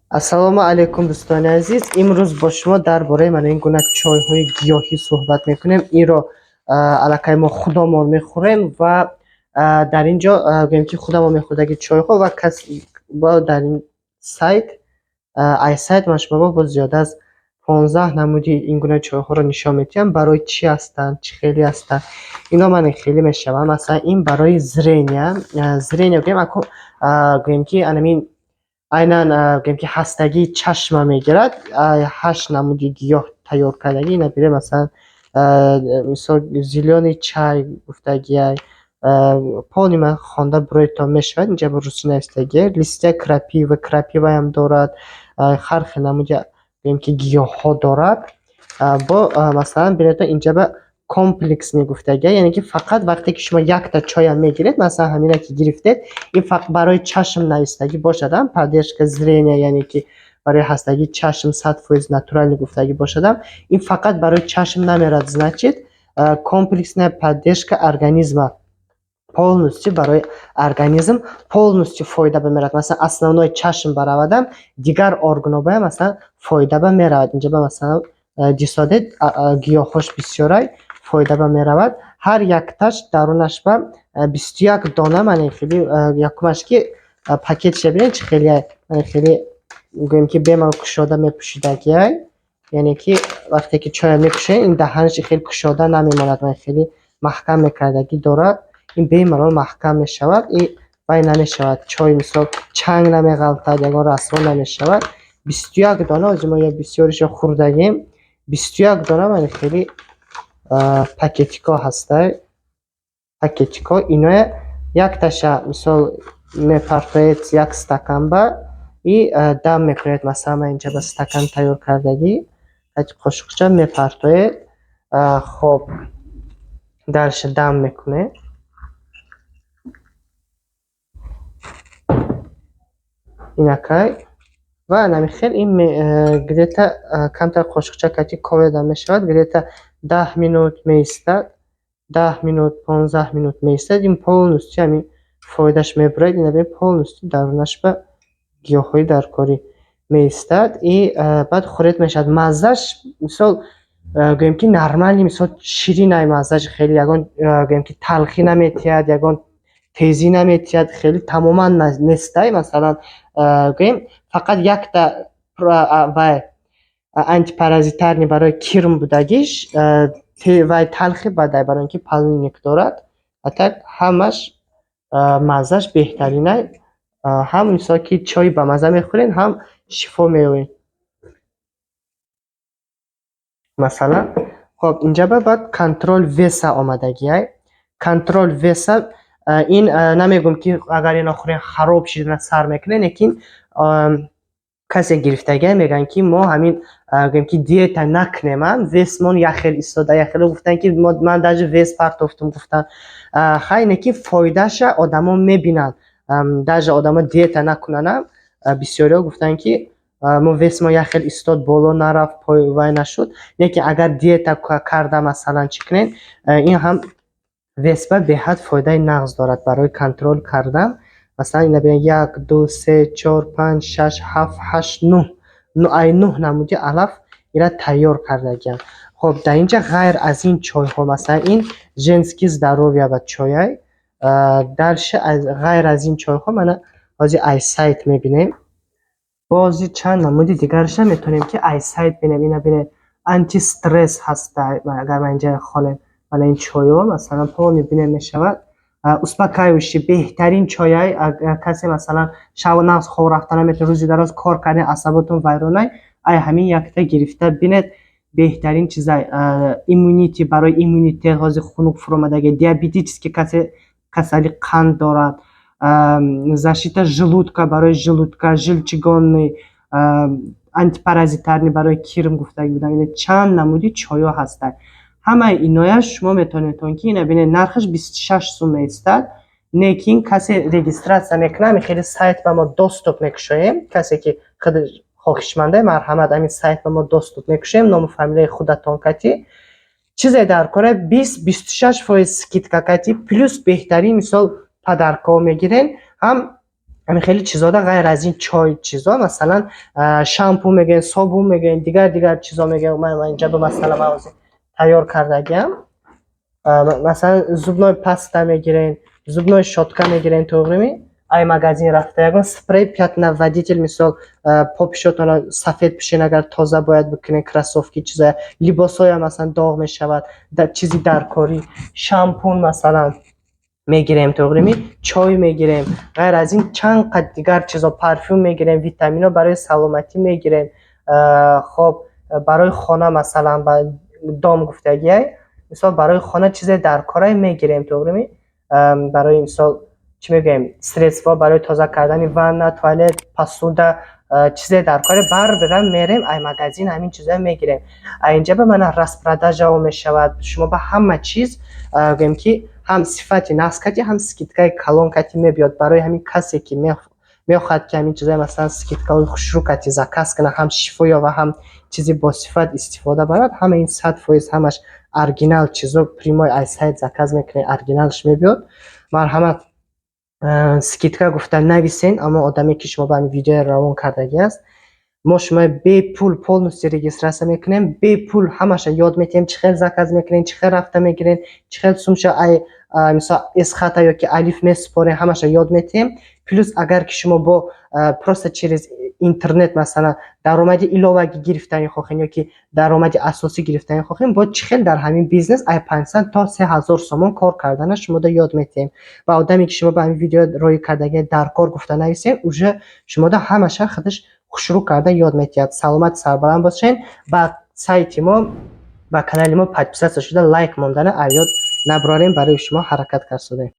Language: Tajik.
Ассалому алайкум, дӯстони азиз. Имрӯз бо шумо дар бораи мана ин гуна чойҳои гиёҳӣ суҳбат мекунем. Инро аллакай мо худомон мехӯрем ва дар ин ҷо, гӯем ки, худамон мехӯрдаги чойҳо ва кас бо дар ин сайт, ай сайт ман шуморо боз зиёда аз 15 намуди ин гуна чойҳоро нишон медиҳам. Барои чӣ ҳастанд, чӣ хеле ҳастанд ино, ман хеле мешаванд. Масалан, ин барои зрения. Зрения гӯем, аку, гӯем ки анамин айнан, гӯем ки, ҳастагии чашма мегирад. Ҳашт намуди гиёҳ тайёр кардагӣ. Ина бирем, масалан, мисол, зелёный чай гуфтагиай, полный ман хонда буроятон мешавад. Инҷа ба русӣ навистагиай. Листья крапивы, крапиваам дорад, ҳар хел намуди, гӯем ки, гиёҳҳо дорад. Бо, масалан, бинед, инҷа ба комплексный гуфтагиай, яъне ки фақат вақте ки шумо якта чоям мегиред, масалан, ҳамина ки гирифтед, ин барои чашм навистагӣ бошадам, поддержка зрения, яъне ки барои ҳастагии чашм, 100% натуральный гуфтагӣ бошадам, ин фақат барои чашм намерад. Значит, комплексная поддержка организма, полностью барои организм полностью фоида ба меравад. Масалан, основной чашм баравадам, дигар органобая, масалан, фоида ба меравад. Инҷа ба, масалан, дисодед, гиёҳҳош бисёрай, фоида ба меравад. Ҳар якташ дарунаш ба 21 дона. Мана хеле якумаш ки пакетша бинед, чӣ хеле, мана хеле, гӯем ки, бемалол кушода мепӯшидагиай, яъне ки вақте ки чоя мекушоед, ин даҳанаш хеле кушода намемонад. Мана хеле маҳкам мекардагӣ дорад, ин бемалол маҳкам мешавад и вай намешавад. Чой, мисол, чанг намеғалтад, ягон расво намешавад. 21 дона. Ҳозир мо бисёриша хӯрдагем. 21 дона мана хеле пакетикҳо ҳастай. Пакетикҳо иноя якташа, мисол, мепартоед як стаканба и дам мекунед. Масалан, ман инҷа ба стакан тайёр кардагӣ, қошуқча мепартоед. Хоб, дальше дам мекунед. Инакай ва анами хел ин где-то камтар қошуқча кати коведа мешавад, где-то 10 минут меистад, 10 минут, 15 минут меистад. Ин полностью ҳамин фоидаш мебурад. Ина бин, полностью дарунаш ба гиёҳҳои даркорӣ меистад и баъд хӯред, мешавад. Маззаш, мисол, гӯем ки, нормальный, мисол, ширинай маззаш, хеле ягон, гӯем ки, талхӣ наметиҳад, ягон тезӣ наметиҳад, хеле тамоман нестай. Масалан, гӯем, фақат якта вай антипаразитарный барои кирм будагиш вай талхи бадай, барои ин ки полынник дорад. А так ҳамаш маззаш беҳтаринай. Ҳам, мисол, ки чойи бамазза мехӯред, ҳам шифо меёбед, масалан. Хоб, инҷа ба баъд контроль веса омадагиай. Контроль веса ин намегӯм, ки агар ино хӯрем, хароб шидана сар мекунед, лекин касе гирифтагиай, мегӯянд, ки мо ҳамин, гӯем ки, диета накунемам, весмон як хел истода. Як хело гуфтанд, ки ман даже вес партофтум, гуфтанд. Хай, лекин фоидаша одамо мебинанд, даже одамо диета накунанам. Бисёриҳо гуфтанд, ки мо весмон як хел истод, боло нарафт, вай нашуд. Лекин агар диета карда, масалан, чӣ кунед, ин ҳам весба беҳад фоидаи нағз дорад барои контроль кардан. Масалан, ина бинед: як, ду, се, чор, панҷ, шаш, ҳафт, ҳашт, нӯҳ, ай нӯҳ намуди алаф ира тайёр кардагиам. Хоб, дар инҷа ғайр аз ин чойҳо, масалан, ин женский здоровье ба чойай. Дальше, ғайр аз ин чойҳо, мана ҳозир ай сайт мебинем, бози чанд намуди дигарша метавонем, ки ай сайт бинем. Ина бинед, антистресс ҳаста. Агар ман инҷа хонем, мана ин чойҳо, масалан, полный бинем, мешавад. Успокаивающий, беҳтарин чойай. Агар касе, масалан, шаб нағз хоб рафта наметавонад, рӯзи дароз кор кардем, асаботон вайронай, ай ҳамин якта гирифта бинед, беҳтарин чизай. Иммунити, барои иммунитет, ҳозир хунук фуромадаги, диабетический, касе касали қанд дорад, защита желудка, барои желудка, желчегонный, антипаразитарный, барои кирм гуфтагӣ будам. Ина чанд намуди чойҳо ҳастанд. Ҳамаи инояш шумо метавонедтон, ки ина бинед, нархаш 26 сум меистад. Лекин касе регистрация мекунад, ҳамин хели сайт ба мо доступ мекушоем. Касе ки худ хоҳишманда, марҳамат, ҳамин сайт ба мо доступ мекушоем, ному фамилияи худатон кати чизе дар кора, 20, 26% скидка кати, плюс беҳтарин, мисол, подаркҳо мегирен. Ҳам Ҳамин хеле чизода, ғайр аз ин чой, чизо, масалан, шампун мегӯем, собун мегӯем, дигар дигар чизо мегӯем. Ман инҷа ба масалан, ман ҳозир тайёр кардагиам. Масалан, зубной паста мегирем, зубной щётка мегирем, тоғрими? Ай магазин рафта ягон спрей пятновыводитель, мисол, попишотона сафед пӯшен, агар тоза бояд бикунен, кроссовки, чизоя, либосҳоя, масалан, доғ мешавад, чизи даркорӣ, шампун, масалан, мегирем, тоғрими? Чой мегирем, ғайр аз ин чанд қад дигар чизо, парфюм мегирем, витаминҳо барои саломатӣ мегирем. Хоб, барои хона, масалан, ба дом гуфтагиай, мисол, барои хона чизе даркорай мегирем, тоғрими? Барои мисол, чӣ мегӯем, средство барои тоза кардани ванна, туалет, посуда, чизе даркоре барбира мерем, ай магазин ҳамин чизоя мегирем. А инҷа ба мана распродажао мешавад. Шумо ба ҳама чиз, гӯем ки, ҳам сифати нағз кати, ҳам скидкаи калон кати мебиёд. Барои ҳамин касе ки мехоҳад, ки ҳамин чизои, масалан, скидкаҳои хушрӯ кати заказ кунад, ҳам шифо ёва, ҳам чизи босифат истифода барад, ҳама ин 100% ҳамаш оригинал чизо, прямой аз сайт заказ мекунед, оригиналш мебиёд. Марҳамат, скидка гуфта нависен. Аммо одаме ки шумо ба ҳамин видеоя равон кардагӣ аст, мо шумо бепул полностью регистрация мекунем, бепул ҳамаша ёд метиҳем: чӣ хел заказ мекунем, чӣ хел рафта мегирем, чӣ хел сумша ай, мисол, Эсхата ё ки Алиф месупорем, ҳамаша ёд метиҳем. Плюс, агар ки шумо бо просто через интернет, масалан, даромади иловагӣ гирифтани хоҳем ё ки даромади асосӣ гирифтани хоҳем, бояд чӣ хел дар ҳамин бизнес ай 500 то 3000 сомон кор кардана шумода ёд метиҳем. Ва одаме ки шумо ба ҳамин видео роӣ кардагӣ, дар кор гуфта нависем, уже шумода ҳамаша худаш хушрӯ карда ёд метиҳад. Саломат, сарбаланд бошед. Ба сайти мо, ба канали мо подписаться шуда, лайк мондана аз ёд набарорем. Барои шумо ҳаракат кард.